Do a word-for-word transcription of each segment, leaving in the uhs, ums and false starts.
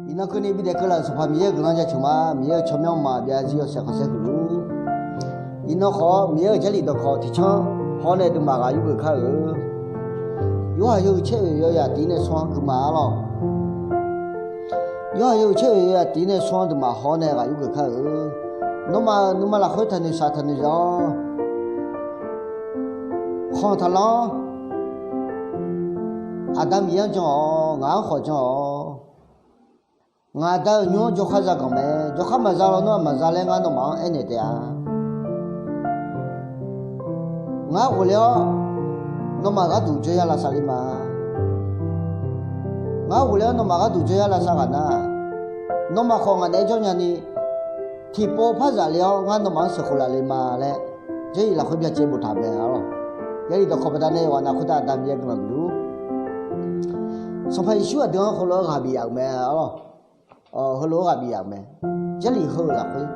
Iqnan keuvni bidaef keuvlaf-euq Sanqpaq Miqyaer-euq guiqlanq jaceuq ma. Miqyaer-euq tsawrmyanr maqbyav jir yawshaef khanqsaer huiq luf. Iqnan khawf Miqyaer-euq Jarlif dawqkawq tiqcanr hawr nae aqduimaf ghaq yurgeuf kar-euq. Yorhaq yawhuiq tser oeq yawzaq tiq nae smr-anr guiqma-ar lawq. Yorhaq yawhuiq tser oeq yawzaq tiq nae smr-anr aqduimaf haw-awr nae ghaq yurgeuf kar-euq. Nawmaf-euq nuima lafkhoer taqnoeq shaq taqnoeq za-awr, khanq taqlanr-awr, Aqda Miqyaer-anr jan-awq, ngaq-anr khawf jan-awq. Ngaq Da-euq nymr-anr jawrkhar za ganq mae. Jawrkhar maqza lawnmr-aq maqza laer ngar nawmaf-anr aernaeq taef-a. Ngar ghofle-awr nawmaf gharduq jawryar lavsav le ma. Ngar ghofle-awr nawmaf gharduq jawryar lavsav ghaq nar, nawmaf khawf ngaq naeq-aer jawr nyani, tiqpov par zaf le-awr ngar nawmaf-anr sheuqkhof laf le ma laer, Jarlif lafkhoer byacaevni boftaq-euq mae-ar lawq. Jarlif dawqkawq baqdanae yawqghaq navluf khoertav Aqda Miqyaer guiqlanq geuf luf. Sanqpaq Yeqsur aqdui-anr heulof-aer ghaq bif yaf-euq mae-ar lawq. Heulof-aer ghaq bif yaf-euq mae. Jarlif heu-euq lafkhoer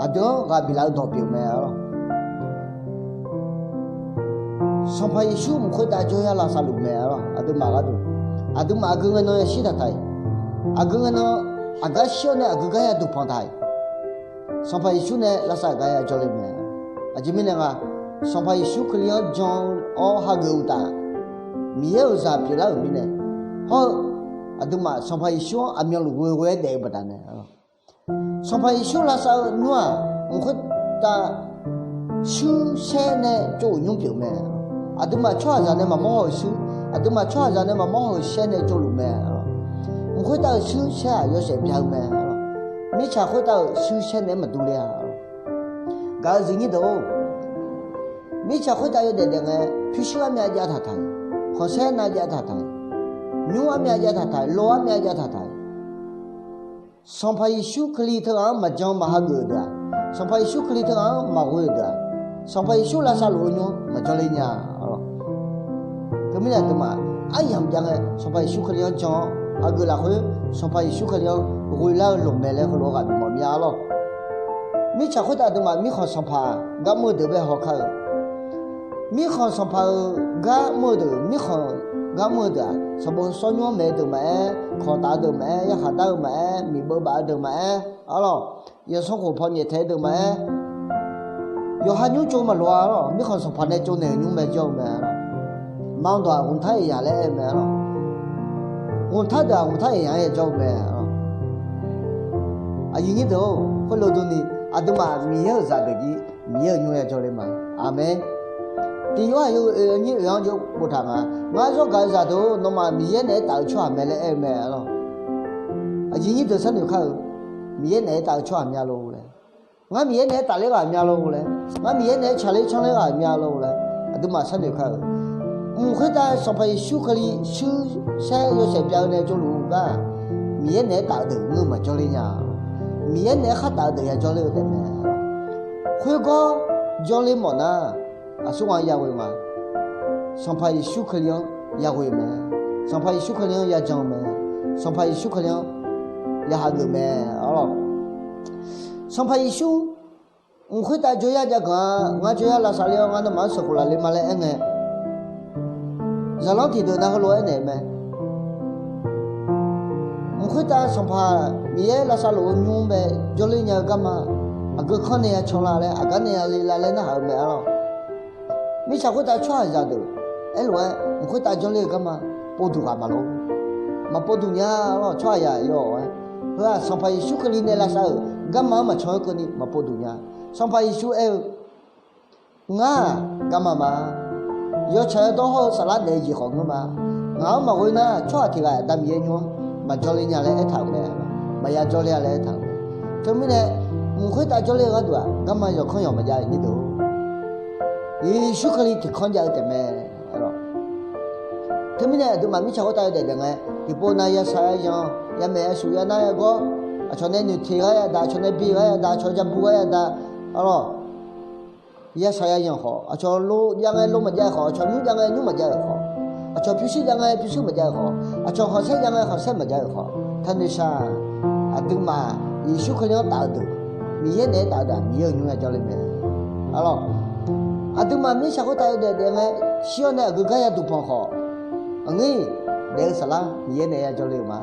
aqdui-anr ghaq biflaf-eu dawq pyeuf-eu mae-ar lawq. Sanqpaq Yeqsur mq khoertav jawryar lavsav luf mae-ar lawq. Aqduimaf gharduq, aqduimaf aqgeu ngae nan yashir taq taq-iq, aqgeu ngae nan aqgar shir-awr nae aqgeu gar yaduq panq taq-iq, Sanqpaq Yeqsur nae lavsav gar yajawr le mae. Aqjeq mirnae nga, Sanqpaq Yeqsur Kali-anr jan-awr hageuf uqtaf, Miqyaer-euq zaq pyeuflar-euq mirnae, hawr-eu aqduimaf Sanqpaq Yeqsur-anr aqmyanluf ghoeghoe-aer daef-eu baqdanae, Sanqpaq Yeqsur lavsav-eu nymr-aq, mq khoertav shuir saer nae tsov-euq nymr pyeuf mae. Aqduimaf tsawrhaqzaq nae maqmawr haw-euq shuir, aqduimaf tsawrhaqzaq nae maqmawr haw-euq saer nae tsovluf mae. Mq khoertav-euq shuir saer-aq yawshaef bya-eu mae. Mirtsaq khoertav-euq shuir saer naeq-aer maqdur ler-a. Gaq-eu zifnyir deuq-or, mirtsaq khoertav yawdaef daef ngae, pyurshuir armyav jav taq taq-iq, khanqsaer nav jav taq taq-iq, nymr armyav jav taq taq-iq, lo armyav jav taq taq-iq, Sanqpaq Yeqsur Kali teughaq-anr maqjan maqhageuf-euq deuq-aq, Sanqpaq Yeqsur Kali teughaq-anr maqghoe-euq deuq-aq, Sanqpaq Yeqsur lavsav luf-eu nymr maqjawr ler nya. Teumirnae aqduimaf aryamq jav ngae Sanqpaq Yeqsur Kali-anr jan-awr hageuf lafkhoer, Sanqpaq Yeqsur Kali-anr ghoelar-eu loqmaeq laer heulof-aer ghaq bif mawf mir-a lawq. Mirtsaq khoertav aqduimaf mirkhanq sanqpaq gar mr-eu deuq bae haw kar-eu. Mirkhanq sanqpaq-euq gar mr-eu deuq, mirkhanq gar mr-eu deuq-aq, sanqbof sawr nymr-anr maeq-eu deuq maqaer, kanq taf-eu deuq maqaer, yarkhaq dar-eu maqaer, miqbeuv baf-eu deuq maqaer, arlawq, yawsanr khof paw nyaeftaeq-eu deuq maqaer, yawqha nymr tsov maqloq-a lawq. Mirkhanq sanqpaq nae tsovnaeq-euq nymr mae jawr-eu mae. Maq dawq-aq, ghmqtar iqyaq laer aer-eu mae lawq. Ghmqtar deuq-aq, ghmqtar iqyaq-anr yajawr-eu mae lawq. Aqyuif nyir deuq-or, khoerlof durni, aqduimaf Miqyaer-euq zaqdeuq jir, Miqyaer-euq nymr yajawr ler ma. Aqmeq. Tiq Yorhaq yawhuiq oeq-eu nyir oeq-anr jov boftaq nga, ngar zawr gaq-eu zaqdeuq-or, nawmaf Miqyaer naeq-aer taf-eu tsawrhaq mae laer aer-eu mae lawq. Aqyuif nyir deuq sharnoeq kar-eu, Miqyaer naeq-aer taf-eu tsawrhaq mya lor laer. Ngar Miqyaer naeq-aer tafler ghaq mya lor laer. Ngar Miqyaer naeq-aer tsaqler canrler ghaq mya lor laer. Aqduimaf sharnoeq kar-eu, mq khoertav Sanqpaq Yeqsur Kali shuir saer yawshaef bya-eu nae tsovluf-eu gar, Miqyaer naeq-aer taf-eu deuq ngeur-eu maqjawr ler nya. Miqyaer naeq-aer khar taf-eu deuq yajawr ler-eu taef mae. Khoergawr jawr ler mawf nar, aqsurghaq-anr yaghoe nga. Sanqpaq Yeqsur Kali-anr yaghoe mae. Sanqpaq Yeqsur Kali-anr yajan-eu mae. Sanqpaq Yeqsur Kali-anr yahageuf mae, arlawq. Sanqpaq Yeqsur mq khoertav jawryar jav ganq-a, ngar jawryar lavsav ler-awr ngar nawmaf-anr sheuqkhof laf le ma laer aer ngae, zaqlanr tiqdeuq nav heulof-aer naeq-eu mae. Mq khoertav Sanqpaq Miqyaer lavsav luf-eu nymr bae jawrler nya-eu garma, aqgeu kanr nae yacan la laer, aqgar nae yale la laer narhaq-eu mae, arlawq. Mirtsaq khoertav tsawrhaqzaq deuq aerlof-aer mq khoertav jawrler-eu garma povduq ghaq maqlor. Maqpov duq nya, arlawq, tsawrhaqzaq yawf-aer. Heu-aq Sanqpaq Yeqsur Kali nae lavsav-euq garma-anr maqcan-aer keuvni maqpov duq nya. Sanqpaq Yeqsur aer-eu, ngar-aq garma ma. Yawtsaq yawdawr hawr-eu saflar daef-eu jeq khawf ngeur ma. Ngaq-anr maqghoe nar tsawrhaq tiq ghaq Aqda Miqyaer nymr-anr maqjawr ler nya laer aertaq-euq mae. Maqya jawr ler-a laer aertaq-euq mae. Teumirnae, mq khoertav jawrler-eu gharduq-aq garma yawqkanr yawq maqjav-eu nyir deuq-or, Yeqsur Kali tiq kanr jav-eu taef mae. Teumirnae aqduimaf mirtsaq khoertav yawdaef daef ngae, tiqpov nav ya shaq ya yan, ya maeq ya shuf ya nar ya gawr, aqcawq nae noeqteq ghar ya daq, aqcawq nae bi ghar ya daq, aqcawq jabu ghar ya daq, arlawq. Ya shaq ya yan khawf, aqcawq lo jav ngae lo maqjav-eu khawf, aqcawq nymr jav ngae nymr maqjav-euq khawf, aqcawq pyurshuir jav ngae pyurshuir maqjav-euq khawf, aqcawq khanqsaer jav ngae khanqsaer maqjav-euq khawf, taqnoeq shaq. Aqduimaf Yeqsur Kali-anr taf-eu deuq, Miqyaer naeq-aer taf-eu deuq-aq Miqyaer-euq nymr yajawr le mae. Arlawq, aqduimaf mirtsaq khoertav yawdaef daef ngae, shir-awr nae aqgeu gar yaduq panq khawf, aqngir daef-eu saflar Miqyaer nae ya jawrle-euq ma.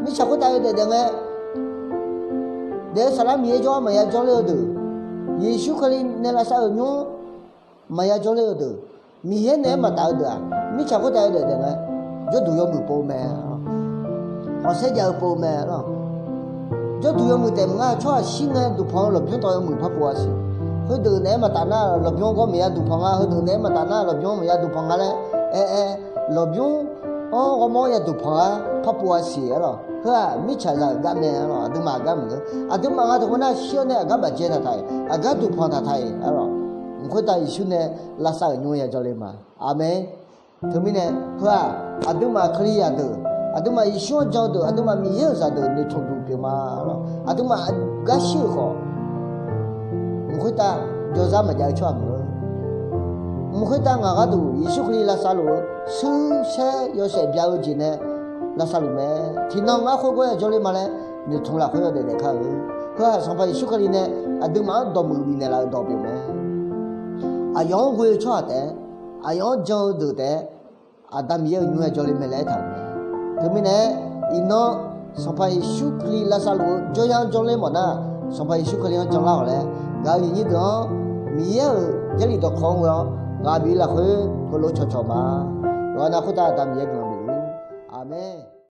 Mirtsaq khoertav yawdaef daef ngae, daef-eu saflar Miqyaer jawr-awr maqya jawrle-eu deuq, Yeqsur Kali nae lavsav-euq nymr maqya jawrle-eu deuq, Miqyaer naeq-aer maqtaf-eu deuq-aq, mirtsaq khoertav yawdaef daef ngae, jawrduq yawmuiq pov-eu mae. Khanqsaer jav-eu pov-eu mae lawq. Jawrduq yawmuiq taef maqngar, tsawrhaq shir ngae duqpanq-eu lawqbymr tawv yawmuiq parpov-a siq. Heudeuq naeq-aer maqtaf nar lawqbymr gawr maqya duqpanq nga, heudeuq naeq-aer maqtaf nar lawqbymr maqya duqpanq nga laer aer-aer, lawqbymr-anr ghawrmawr ya duqpanq-a parpov-a siq-aer lawq. Heu-aq mirtsaqzaq-euq gar mae lawq. Aqduimaf gar maqngeur. Aqduimaf nga taqkhof nar shir-awr nae aqgar bafjae taq taq-iq, aqgar duqpanq taq taq-iq-a lawq. Mqkhoertav Yeqsur nae lavsav-euq nymr ya jawrle ma. Aqmeq. Teumirnae heu-aq, aqduimaf Kalizaq deuq, aqduimaf Yeqsur-anr jan-eu deuq, aqduimaf Miqyaer-euq zaqdeuq noeqtmq duq pyeuf ma lawq. Aqduimaf gar shir-euq khawf, mqkhoertav jawrzar maqjav-eu tsawrhaq maqngeur. Mqkhoertav ngaq gharduq Yeqsur Kali lavsav luf-eu shuir saer yawshaef bya-eu jeq nae lavsav luf mae. Tiqnan ngar khoergawr ya jawrle ma laer noeqtmq lafkhoer yawdaef daef kar-eu. Heu-aq Sanqpaq Yeqsur Kali nae aqduimaf-anr dawqmuiq bifnaeq laf-euq dawq pyeuf mae. Aqyawf-anr ghoe-eu tsawrhaq taef-aer, aqyawf-anr jan-eu deuq taef-aer, Aqda Miqyaer-euq nymr ya jawrle mae laer aertaq-euq mae. Teumirnae, iqnan Sanqpaq Yeqsur Kali lavsav luf-eu jawryar-anr jawrler mawf nar, Sanqpaq Yeqsur Kali-anr janlar-awq laer gaq-eu iqnyir deuq-anr, Miqyaer-euq Jarlif dawqkawq-anr ghoe-awr gaq bif lafkhoer heulof cawqcawq ma. Yawqha nav khoertav Aqda Miqyaer guiqlanq bif luf-ur. Aqmeq.